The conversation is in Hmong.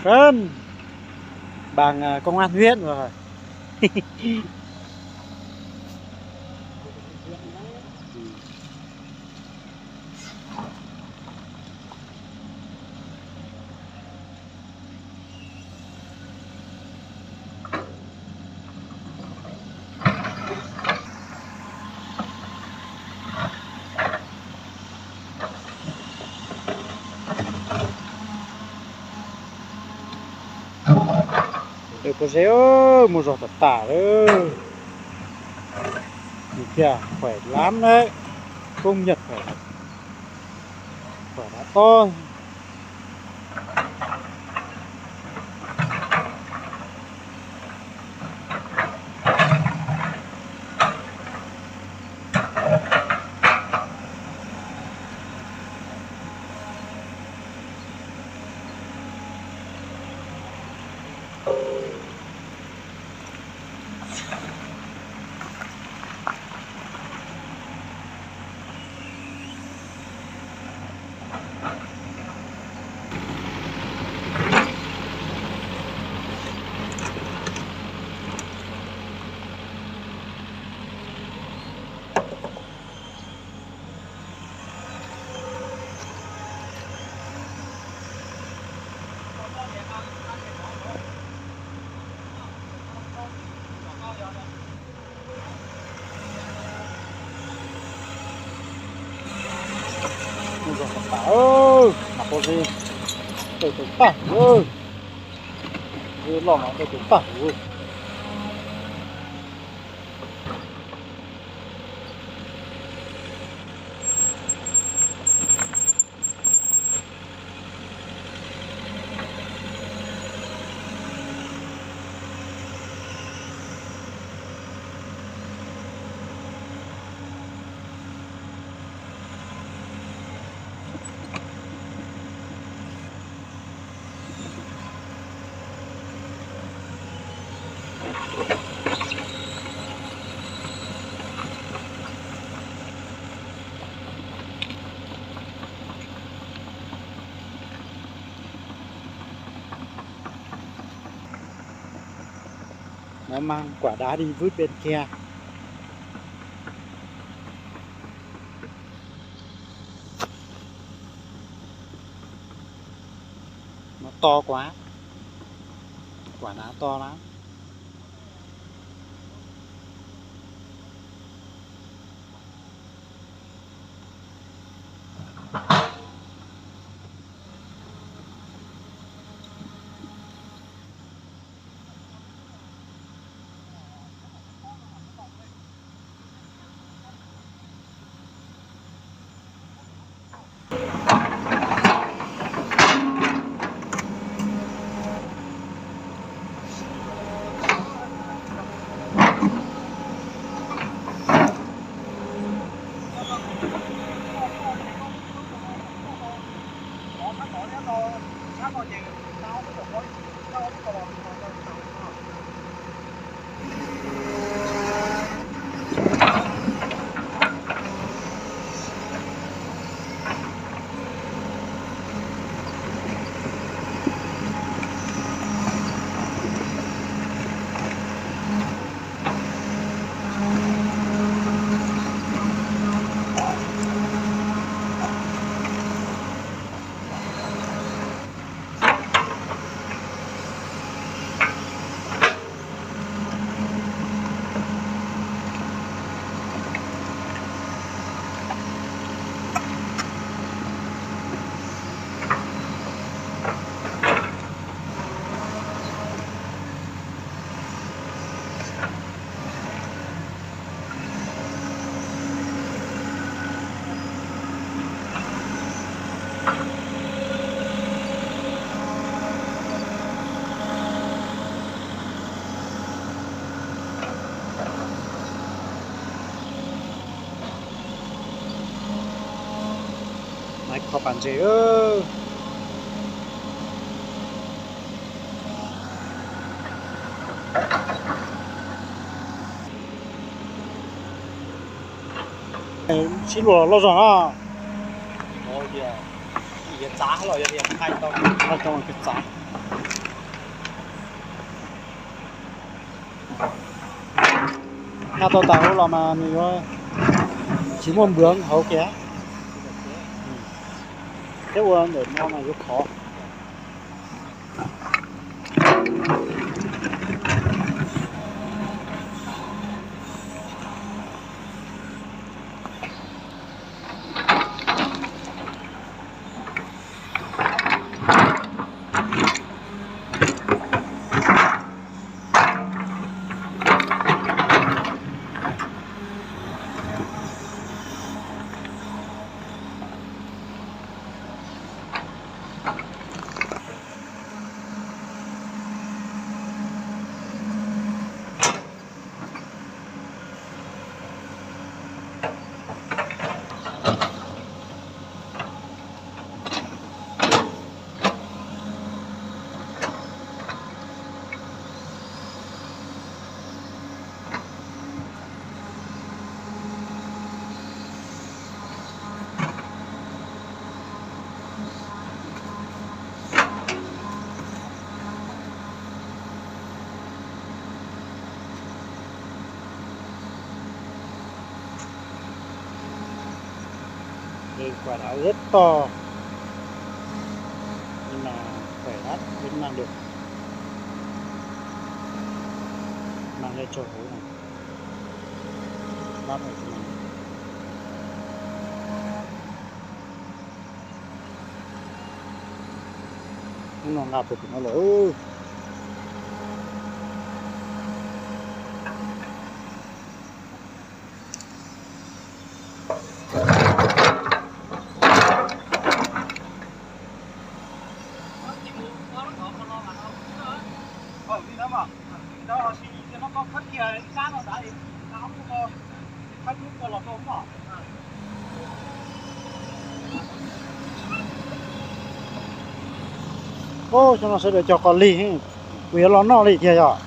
Hơn, bằng, à, công an huyện rồi. Tus pob zeb mus zog tas tas lawm. Nws thiaj khỏe lắm đấy. Công nhận phải, phải đã to. Mus zog tas tas, mas pob zeb tawg tawg tag huv, zeb loj no tawg tawg tag huv. Nó mang quả đá đi vứt bên kia. Nó to quá. Quả đá to lắm. Nais kho pas ntses. Sib luag loj zog na. Yog txav los yog tias nqaij tau, nqaij tau kws txav. Nqa tau tas hauv los mas nws yuav tsis muaj npwv hauv kiag. Thiab ua ntawm no mas yuav khov. Đây, quả đá rất to, nhưng mà phải đắp mới ăn được. Mang đây cho Hú này. Đắp này cho mình. Hnub no nqa pem tim no lawm. Ub, xyoo no sawv daws cog qos lig, kuv yuav los noj li thiab yog.